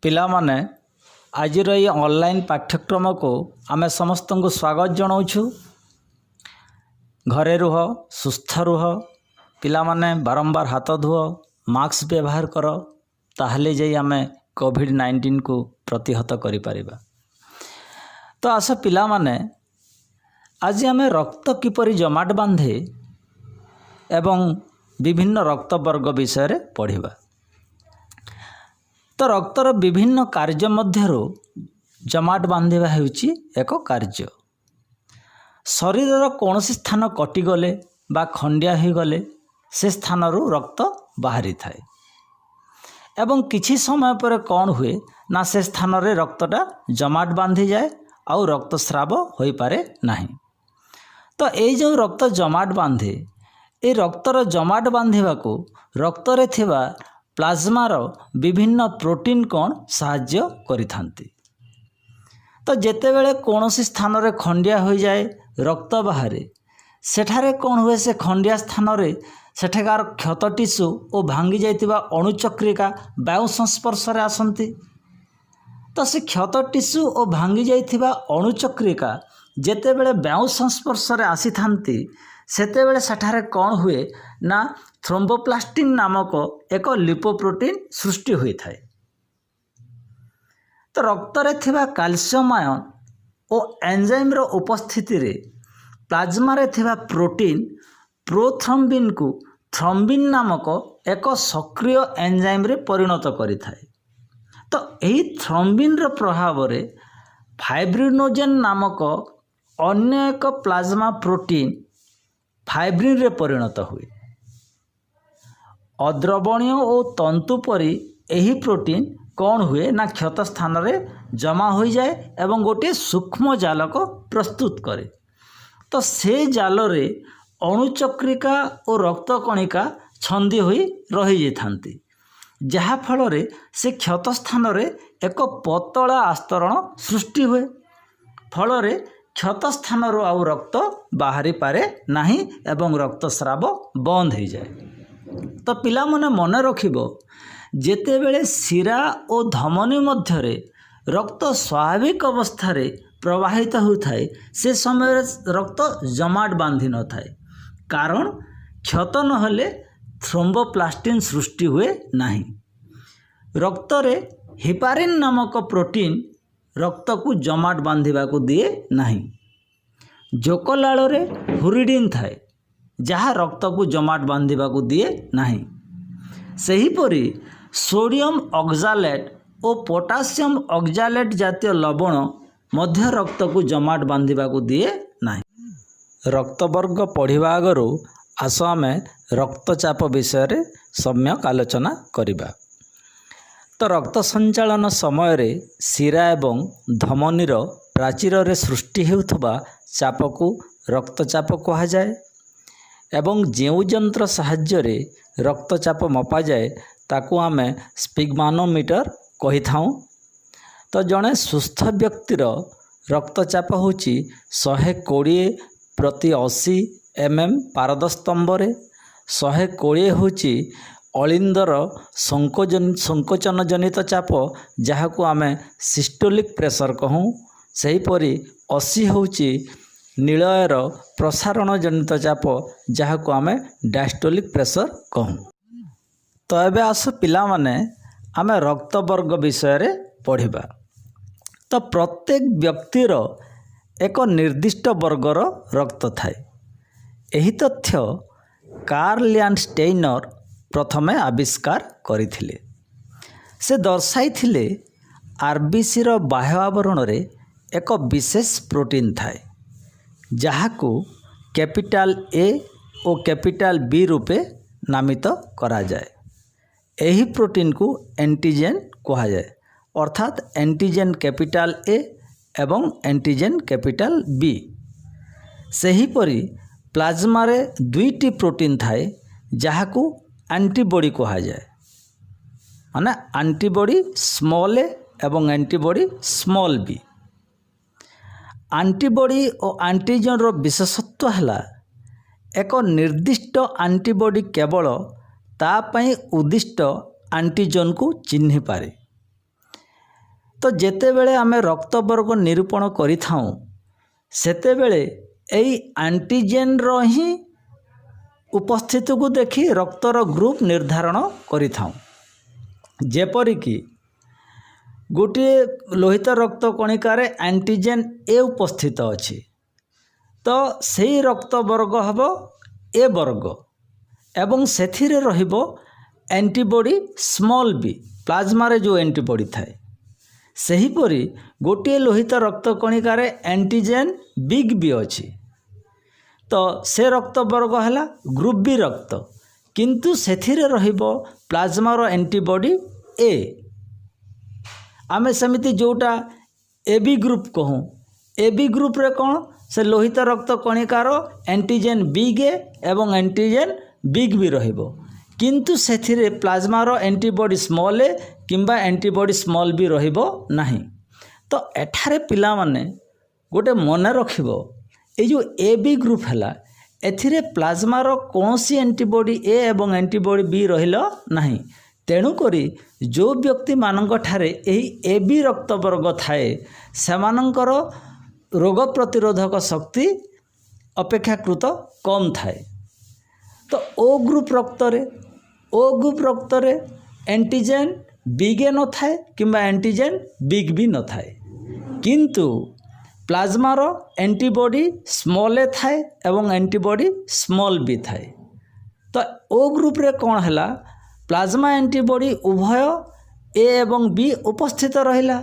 ପିଲାମାନେ, ଆଜିର ଏଇ ଅନଲାଇନ୍ ପାଠ୍ୟକ୍ରମକୁ ଆମେ ସମସ୍ତଙ୍କୁ ସ୍ୱାଗତ ଜଣାଉଛୁ। ଘରେ ରୁହ, ସୁସ୍ଥ ରୁହ। ପିଲାମାନେ, ବାରମ୍ବାର ହାତ ଧୁଅ, ମାସ୍କ ବ୍ୟବହାର କର, ତାହେଲେ ଯାଇ ଆମେ କୋଭିଡ଼-19କୁ ପ୍ରତିହତ କରିପାରିବା। ତ ଆସ ପିଲାମାନେ, ଆଜି ଆମେ ରକ୍ତ କିପରି ଜମାଟ ବାନ୍ଧେ ଏବଂ ବିଭିନ୍ନ ରକ୍ତବର୍ଗ ବିଷୟରେ ପଢ଼ିବା। ତ ରକ୍ତର ବିଭିନ୍ନ କାର୍ଯ୍ୟ ମଧ୍ୟରୁ ଜମାଟ ବାନ୍ଧିବା ହେଉଛି ଏକ କାର୍ଯ୍ୟ। ଶରୀରର କୌଣସି ସ୍ଥାନ କଟିଗଲେ ବା ଖଣ୍ଡିଆ ହୋଇଗଲେ ସେ ସ୍ଥାନରୁ ରକ୍ତ ବାହାରିଥାଏ ଏବଂ କିଛି ସମୟ ପରେ କ'ଣ ହୁଏ ନା ସେ ସ୍ଥାନରେ ରକ୍ତଟା ଜମାଟ ବାନ୍ଧିଯାଏ ଆଉ ରକ୍ତସ୍ରାବ ହୋଇପାରେ ନାହିଁ। ତ ଏଇ ଯେଉଁ ରକ୍ତ ଜମାଟ ବାନ୍ଧେ, ଏ ରକ୍ତର ଜମାଟ ବାନ୍ଧିବାକୁ ରକ୍ତରେ ଥିବା ପ୍ଲାଜମାର ବିଭିନ୍ନ ପ୍ରୋଟିନ୍ କ'ଣ ସାହାଯ୍ୟ କରିଥାନ୍ତି। ତ ଯେତେବେଳେ କୌଣସି ସ୍ଥାନରେ ଖଣ୍ଡିଆ ହୋଇଯାଏ, ରକ୍ତ ବାହାରେ, ସେଠାରେ କ'ଣ ହୁଏ? ସେ ଖଣ୍ଡିଆ ସ୍ଥାନରେ ସେଠାକାର କ୍ଷତ ଟିସୁ ଓ ଭାଙ୍ଗି ଯାଇଥିବା ଅଣୁଚକ୍ରିକା ବାୟୁ ସଂସ୍ପର୍ଶରେ ଆସନ୍ତି। ତ ସେ କ୍ଷତ ଟିସୁ ଓ ଭାଙ୍ଗି ଯାଇଥିବା ଅଣୁଚକ୍ରିକା ଯେତେବେଳେ ବାୟୁ ସଂସ୍ପର୍ଶରେ ଆସିଥାନ୍ତି, ସେତେବେଳେ ସେଠାରେ କ'ଣ ହୁଏ ନା ଥ୍ରୋମ୍ବୋପ୍ଲାଷ୍ଟିନ୍ ନାମକ ଏକ ଲିପୋପ୍ରୋଟିନ୍ ସୃଷ୍ଟି ହୋଇଥାଏ। ତ ରକ୍ତରେ ଥିବା କାଲସିୟମ୍ ଆୟନ ଓ ଏନ୍ଜାଇମ୍ର ଉପସ୍ଥିତିରେ ପ୍ଲାଜମାରେ ଥିବା ପ୍ରୋଟିନ୍ ପ୍ରୋଥ୍ରମ୍ବିନ୍କୁ ଥ୍ରମ୍ବିନ୍ ନାମକ ଏକ ସକ୍ରିୟ ଏନ୍ଜାଇମ୍ରେ ପରିଣତ କରିଥାଏ। ତ ଏହି ଥ୍ରମ୍ବିନ୍ର ପ୍ରଭାବରେ ଫାଇବ୍ରିନୋଜେନ୍ ନାମକ ଅନ୍ୟ ଏକ ପ୍ଲାଜମା ପ୍ରୋଟିନ୍ ଫାଇବ୍ରିନ୍ରେ ପରିଣତ ହୁଏ। ଅଦ୍ରବଣୀୟ ଓ ତନ୍ତୁ ପରି ଏହି ପ୍ରୋଟିନ୍ କ'ଣ ହୁଏ ନା କ୍ଷତ ସ୍ଥାନରେ ଜମା ହୋଇଯାଏ ଏବଂ ଗୋଟିଏ ସୂକ୍ଷ୍ମ ଜାଲକ ପ୍ରସ୍ତୁତ କରେ। ତ ସେ ଜାଲରେ ଅଣୁଚକ୍ରିକା ଓ ରକ୍ତକଣିକା ଛନ୍ଦି ହୋଇ ରହିଯାଇଥାନ୍ତି, ଯାହାଫଳରେ ସେ କ୍ଷତ ସ୍ଥାନରେ ଏକ ପତଳା ଆସ୍ତରଣ ସୃଷ୍ଟି ହୁଏ। ଫଳରେ କ୍ଷତ ସ୍ଥାନରୁ ଆଉ ରକ୍ତ ବାହାରିପାରେ ନାହିଁ ଏବଂ ରକ୍ତସ୍ରାବ ବନ୍ଦ ହୋଇଯାଏ। ତ ପିଲାମାନେ, ମନେ ରଖିବ, ଯେତେବେଳେ ଶିରା ଓ ଧମନୀ ମଧ୍ୟରେ ରକ୍ତ ସ୍ୱାଭାବିକ ଅବସ୍ଥାରେ ପ୍ରବାହିତ ହେଉଥାଏ, ସେ ସମୟରେ ରକ୍ତ ଜମାଟ ବାନ୍ଧି ନଥାଏ, କାରଣ କ୍ଷତ ନହେଲେ ଥ୍ରୋମ୍ବୋପ୍ଲାଷ୍ଟିନ୍ ସୃଷ୍ଟି ହୁଏ ନାହିଁ। ରକ୍ତରେ ହିପାରିନ୍ ନାମକ ପ୍ରୋଟିନ୍ ରକ୍ତକୁ ଜମାଟ ବାନ୍ଧିବାକୁ ଦିଏ ନାହିଁ। ଜୋକଲାଳରେ ହୁରିଡ଼ିନ୍ ଥାଏ, ଯାହା ରକ୍ତକୁ ଜମାଟ ବାନ୍ଧିବାକୁ ଦିଏ ନାହିଁ। ସେହିପରି ସୋଡ଼ିୟମ୍ ଅକ୍ଜାଲେଟ୍ ଓ ପୋଟାସିୟମ୍ ଅକ୍ଜାଲେଟ୍ ଜାତୀୟ ଲବଣ ମଧ୍ୟ ରକ୍ତକୁ ଜମାଟ ବାନ୍ଧିବାକୁ ଦିଏ ନାହିଁ। ରକ୍ତବର୍ଗ ପଢ଼ିବା ଆଗରୁ ଆସ ଆମେ ରକ୍ତଚାପ ବିଷୟରେ ସମ୍ୟକ ଆଲୋଚନା କରିବା। ତ ରକ୍ତ ସଞ୍ଚାଳନ ସମୟରେ ଶିରା ଏବଂ ଧମନୀର ପ୍ରାଚୀରରେ ସୃଷ୍ଟି ହେଉଥିବା ଚାପକୁ ରକ୍ତଚାପ କୁହାଯାଏ ଏବଂ ଯେଉଁ ଯନ୍ତ୍ର ସାହାଯ୍ୟରେ ରକ୍ତଚାପ ମପାଯାଏ, ତାକୁ ଆମେ ସ୍ପିଗ୍ମାନୋମିଟର କହିଥାଉଁ। ତ ଜଣେ ସୁସ୍ଥ ବ୍ୟକ୍ତିର ରକ୍ତଚାପ ହେଉଛି 120 ପ୍ରତି 80 ଏମ୍ ଏମ୍ ପାରଦ ସ୍ତମ୍ଭରେ। 120 ହେଉଛି ଅଳିନ୍ଦର ସଂକୋଚନ ଜନିତ ଚାପ, ଯାହାକୁ ଆମେ ସିଷ୍ଟୋଲିକ୍ ପ୍ରେସର କହୁଁ। ସେହିପରି 80 ହେଉଛି ନିଳୟର ପ୍ରସାରଣ ଜନିତ ଚାପ, ଯାହାକୁ ଆମେ ଡାଇଷ୍ଟୋଲିକ୍ ପ୍ରେସର କହୁଁ। ତ ଏବେ ଆସ ପିଲାମାନେ, ଆମେ ରକ୍ତବର୍ଗ ବିଷୟରେ ପଢ଼ିବା। ତ ପ୍ରତ୍ୟେକ ବ୍ୟକ୍ତିର ଏକ ନିର୍ଦ୍ଦିଷ୍ଟ ବର୍ଗର ରକ୍ତ ଥାଏ। ଏହି ତଥ୍ୟ କାର୍ଲ ଲ୍ୟାଣ୍ଡଷ୍ଟେଇନର ପ୍ରଥମେ ଆବିଷ୍କାର କରିଥିଲେ। ସେ ଦର୍ଶାଇଥିଲେ, ଆର୍ବିସିର ବାହ୍ୟ ଆବରଣରେ ଏକ ବିଶେଷ ପ୍ରୋଟିନ୍ ଥାଏ, ଯାହାକୁ କ୍ୟାପିଟାଲ ଏ ଓ କ୍ୟାପିଟାଲ ବି ରୂପେ ନାମିତ କରାଯାଏ। ଏହି ପ୍ରୋଟିନ୍କୁ ଆଣ୍ଟିଜେନ୍ କୁହାଯାଏ, ଅର୍ଥାତ୍ ଆଣ୍ଟିଜେନ୍ କ୍ୟାପିଟାଲ ଏ ଏବଂ ଆଣ୍ଟିଜେନ୍ କ୍ୟାପିଟାଲ ବି। ସେହିପରି ପ୍ଲାଜମାରେ ଦୁଇଟି ପ୍ରୋଟିନ୍ ଥାଏ, ଯାହାକୁ ଆଣ୍ଟିବଡି କୁହାଯାଏ, ମାନେ ଆଣ୍ଟିବଡି ସ୍ମଲ୍ ଏ ଏବଂ ଆଣ୍ଟିବଡି ସ୍ମଲ୍ ବି। ଆଣ୍ଟିବଡି ଓ ଆଣ୍ଟିଜେନ୍ର ବିଶେଷତ୍ୱ ହେଲା, ଏକ ନିର୍ଦ୍ଦିଷ୍ଟ ଆଣ୍ଟିବଡି କେବଳ ତା ପାଇଁ ଉଦ୍ଦିଷ୍ଟ ଆଣ୍ଟିଜେନ୍କୁ ଚିହ୍ନିପାରେ। ତ ଯେତେବେଳେ ଆମେ ରକ୍ତବର୍ଗ ନିରୂପଣ କରିଥାଉଁ, ସେତେବେଳେ ଏଇ ଆଣ୍ଟିଜେନ୍ର ହିଁ ଉପସ୍ଥିତିକୁ ଦେଖି ରକ୍ତର ଗ୍ରୁପ୍ ନିର୍ଦ୍ଧାରଣ କରିଥାଉଁ। ଯେପରିକି ଗୋଟିଏ ଲୋହିତ ରକ୍ତ କଣିକାରେ ଆଣ୍ଟିଜେନ୍ ଏ ଉପସ୍ଥିତ ଅଛି, ତ ସେଇ ରକ୍ତ ବର୍ଗ ହେବ ଏ ବର୍ଗ ଏବଂ ସେଥିରେ ରହିବ ଆଣ୍ଟିବଡ଼ି ସ୍ମଲ୍ ବି, ପ୍ଲାଜମାରେ ଯେଉଁ ଆଣ୍ଟିବଡ଼ି ଥାଏ। ସେହିପରି ଗୋଟିଏ ଲୋହିତ ରକ୍ତ କଣିକାରେ ଆଣ୍ଟିଜେନ୍ ବିଗ୍ ବି ଅଛି, ତ ସେ ରକ୍ତ ବର୍ଗ ହେଲା ଗ୍ରୁପ୍ ବି ରକ୍ତ, କିନ୍ତୁ ସେଥିରେ ରହିବ ପ୍ଲାଜମାର ଆଣ୍ଟିବଡ଼ି ଏ। ଆମେ ସେମିତି ଯେଉଁଟା ଏ ବି ଗ୍ରୁପ୍ କହୁଁ, ଏ ବି ଗ୍ରୁପ୍ରେ କ'ଣ ସେ ଲୋହିତ ରକ୍ତ କଣିକାର ଆଣ୍ଟିଜେନ୍ ବିଗ୍ ଏ ଏବଂ ଆଣ୍ଟିଜେନ୍ ବିଗ୍ ବି ରହିବ, କିନ୍ତୁ ସେଥିରେ ପ୍ଲାଜମାର ଆଣ୍ଟିବଡ଼ି ସ୍ମଲ୍ ଏ କିମ୍ବା ଆଣ୍ଟିବଡ଼ି ସ୍ମଲ୍ ବି ରହିବ ନାହିଁ। ତ ଏଠାରେ ପିଲାମାନେ ଗୋଟେ ମନେ ରଖିବ, ଏଇ ଯେଉଁ ଏ ବି ଗ୍ରୁପ୍ ହେଲା, ଏଥିରେ ପ୍ଲାଜମାର କୌଣସି ଆଣ୍ଟିବଡ଼ି ଏ ଏବଂ ଆଣ୍ଟିବଡ଼ି ବି ରହିଲା ନାହିଁ। ତେଣୁକରି ଯେଉଁ ବ୍ୟକ୍ତିମାନଙ୍କ ଠାରେ ଏହି ଏ ବି ରକ୍ତବର୍ଗ ଥାଏ, ସେମାନଙ୍କର ରୋଗ ପ୍ରତିରୋଧକ ଶକ୍ତି ଅପେକ୍ଷାକୃତ କମ୍ ଥାଏ। ତ ଓ ଗ୍ରୁପ୍ ରକ୍ତରେ ଆଣ୍ଟିଜେନ୍ ବିଗ୍ ଏ ନଥାଏ କିମ୍ବା ଆଣ୍ଟିଜେନ୍ ବିଗ୍ ବି ନଥାଏ, କିନ୍ତୁ ପ୍ଲାଜମାର ଆଣ୍ଟିବଡ଼ି ସ୍ମଲ୍ ଏ ଥାଏ ଏବଂ ଆଣ୍ଟିବଡ଼ି ସ୍ମଲ୍ ବି ଥାଏ। ତ ଓ ଗ୍ରୁପ୍ରେ କ'ଣ ହେଲା? ପ୍ଲାଜମା ଆଣ୍ଟିବଡ଼ି ଉଭୟ ଏ ଏବଂ ବି ଉପସ୍ଥିତ ରହିଲା।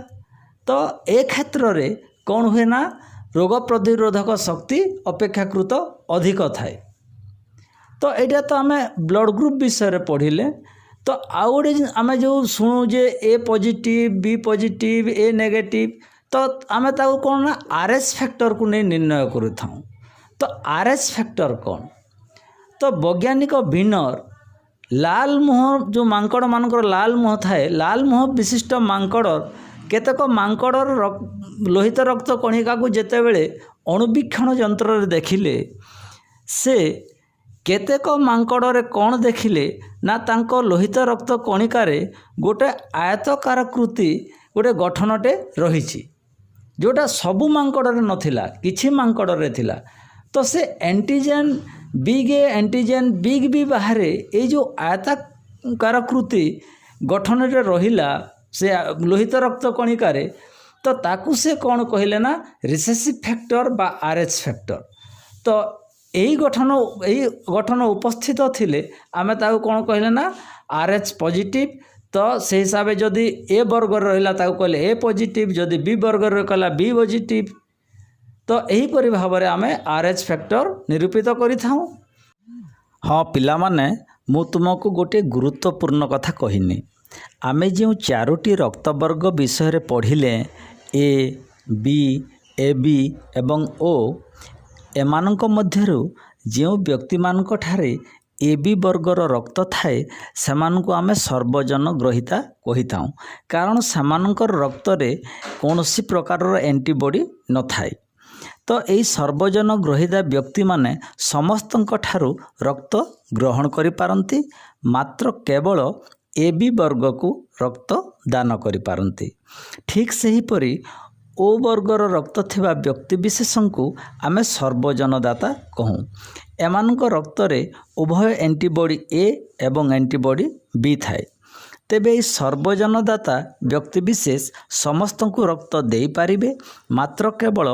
ତ ଏ କ୍ଷେତ୍ରରେ କ'ଣ ହୁଏ ନା ରୋଗ ପ୍ରତିରୋଧକ ଶକ୍ତି ଅପେକ୍ଷାକୃତ ଅଧିକ ଥାଏ। ତ ଏଇଟା ତ ଆମେ ବ୍ଲଡ଼ ଗ୍ରୁପ୍ ବିଷୟରେ ପଢ଼ିଲେ। ତ ଆଉ ଗୋଟେ ଆମେ ଯେଉଁ ଶୁଣୁ ଯେ A positive, B positive, A negative, ତ ଆମେ ତାକୁ କ'ଣ ନା ଆର୍ ଏଚ୍ ଫ୍ୟାକ୍ଟରକୁ ନେଇ ନିର୍ଣ୍ଣୟ କରୁଥାଉ। ତ ଆର୍ ଏଚ୍ ଫ୍ୟାକ୍ଟର କ'ଣ? ତ ବୈଜ୍ଞାନିକ ଭିନର ଲାଲ ମୁହଁ, ଯେଉଁ ମାଙ୍କଡ଼ମାନଙ୍କର ଲାଲ ମୁହଁ ଥାଏ, ଲାଲ ମୁହଁ ବିଶିଷ୍ଟ ମାଙ୍କଡ଼, କେତେକ ମାଙ୍କଡ଼ର ଲୋହିତ ରକ୍ତ କଣିକାକୁ ଯେତେବେଳେ ଅଣୁବୀକ୍ଷଣ ଯନ୍ତ୍ରରେ ଦେଖିଲେ, ସେ କେତେକ ମାଙ୍କଡ଼ରେ କ'ଣ ଦେଖିଲେ ନା ତାଙ୍କ ଲୋହିତ ରକ୍ତ କଣିକାରେ ଗୋଟେ ଆୟତକାରକୃତି ଗୋଟେ ଗଠନଟେ ରହିଛି, ଯେଉଁଟା ସବୁ ମାଙ୍କଡ଼ରେ ନଥିଲା, କିଛି ମାଙ୍କଡ଼ରେ ଥିଲା। ତ ସେ antigen big A, antigen big B ବାହାରେ ଏଇ ଯେଉଁ ଆୟତାକାରକୃତି ଗଠନରେ ରହିଲା ସେ ଲୋହିତ ରକ୍ତ କଣିକାରେ, ତ ତାକୁ ସେ କ'ଣ କହିଲେ ନା ରିସେସିଭ୍ ଫ୍ୟାକ୍ଟର ବା ଆର୍ ଏଚ୍ ଫ୍ୟାକ୍ଟର। ତ ଏଇ ଗଠନ ଉପସ୍ଥିତ ଥିଲେ ଆମେ ତାକୁ କ'ଣ କହିଲେ ନା ଆର୍ ଏଚ୍ ପଜିଟିଭ୍। ତ ସେଇ ହିସାବରେ ଯଦି ଏ ବର୍ଗରେ ରହିଲା, ତାକୁ କହିଲେ ଏ ପଜିଟିଭ୍, ଯଦି ବି ବର୍ଗରେ କହିଲା ବି ପଜିଟିଭ୍। ତ ଏହିପରି ଭାବରେ ଆମେ ଆର୍ ଏଚ୍ ଫ୍ୟାକ୍ଟର ନିରୂପିତ କରିଥାଉ। ହଁ ପିଲାମାନେ, ମୁଁ ତୁମକୁ ଗୋଟିଏ ଗୁରୁତ୍ୱପୂର୍ଣ୍ଣ କଥା କହିନି। ଆମେ ଯେଉଁ ଚାରୋଟି ରକ୍ତବର୍ଗ ବିଷୟରେ ପଢ଼ିଲେ, ଏ, ବି, ଏ ବି ଏବଂ ଓ, ଏମାନଙ୍କ ମଧ୍ୟରୁ ଯେଉଁ ବ୍ୟକ୍ତିମାନଙ୍କ ଠାରେ ଏ ବି ବର୍ଗର ରକ୍ତ ଥାଏ, ସେମାନଙ୍କୁ ଆମେ ସର୍ବଜନ ଗ୍ରହୀତା କହିଥାଉ, କାରଣ ସେମାନଙ୍କର ରକ୍ତରେ କୌଣସି ପ୍ରକାରର ଆଣ୍ଟିବଡ଼ି ନଥାଏ। ତ ଏଇ ସର୍ବଜନ ଗ୍ରହୀତା ବ୍ୟକ୍ତିମାନେ ସମସ୍ତଙ୍କ ଠାରୁ ରକ୍ତ ଗ୍ରହଣ କରିପାରନ୍ତି, ମାତ୍ର କେବଳ ଏ ବି ବର୍ଗକୁ ରକ୍ତ ଦାନ କରିପାରନ୍ତି। ଠିକ୍ ସେହିପରି ଓ ବର୍ଗର ରକ୍ତ ଥିବା ବ୍ୟକ୍ତିବିଶେଷଙ୍କୁ ଆମେ ସର୍ବଜନଦାତା କହୁ। ଏମାନଙ୍କ ରକ୍ତରେ ଉଭୟ ଆଣ୍ଟିବଡ଼ି ଏ ଏବଂ ଆଣ୍ଟିବଡ଼ି ବି ଥାଏ। ତେବେ ଏହି ସର୍ବଜନଦାତା ବ୍ୟକ୍ତିବିଶେଷ ସମସ୍ତଙ୍କୁ ରକ୍ତ ଦେଇପାରିବେ, ମାତ୍ର କେବଳ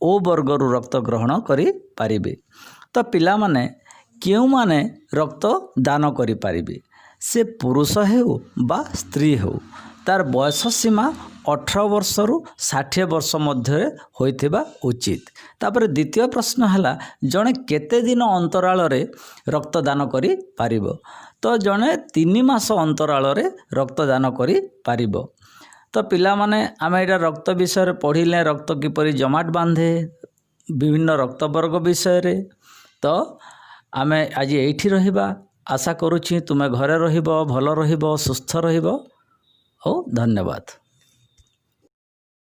ଓ ବର୍ଗରୁ ରକ୍ତ ଗ୍ରହଣ କରିପାରିବେ। ତ ପିଲାମାନେ, କେଉଁମାନେ ରକ୍ତ ଦାନ କରିପାରିବେ? ସେ ପୁରୁଷ ହେଉ ବା ସ୍ତ୍ରୀ ହେଉ, ତାର ବୟସ ସୀମା 18 ବର୍ଷରୁ 60 ବର୍ଷ ମଧ୍ୟରେ ହୋଇଥିବା ଉଚିତ। ତାପରେ ଦ୍ୱିତୀୟ ପ୍ରଶ୍ନ ହେଲା, ଜଣେ କେତେ ଦିନ ଅନ୍ତରାଳରେ ରକ୍ତଦାନ କରିପାରିବ? ତ ଜଣେ 3 ମାସ ଅନ୍ତରାଳରେ ରକ୍ତଦାନ କରିପାରିବ। ତ ପିଲାମାନେ, ଆମେ ଏଇଟା ରକ୍ତ ବିଷୟରେ ପଢ଼ିଲେ, ରକ୍ତ କିପରି ଜମାଟ ବାନ୍ଧେ, ବିଭିନ୍ନ ରକ୍ତବର୍ଗ ବିଷୟରେ। ତ ଆମେ ଆଜି ଏଇଠି ରହିବା। ଆଶା କରୁଛି ତୁମେ ଘରେ ରହିବ, ଭଲ ରହିବ, ସୁସ୍ଥ ରହିବ। ହଉ, ଧନ୍ୟବାଦ।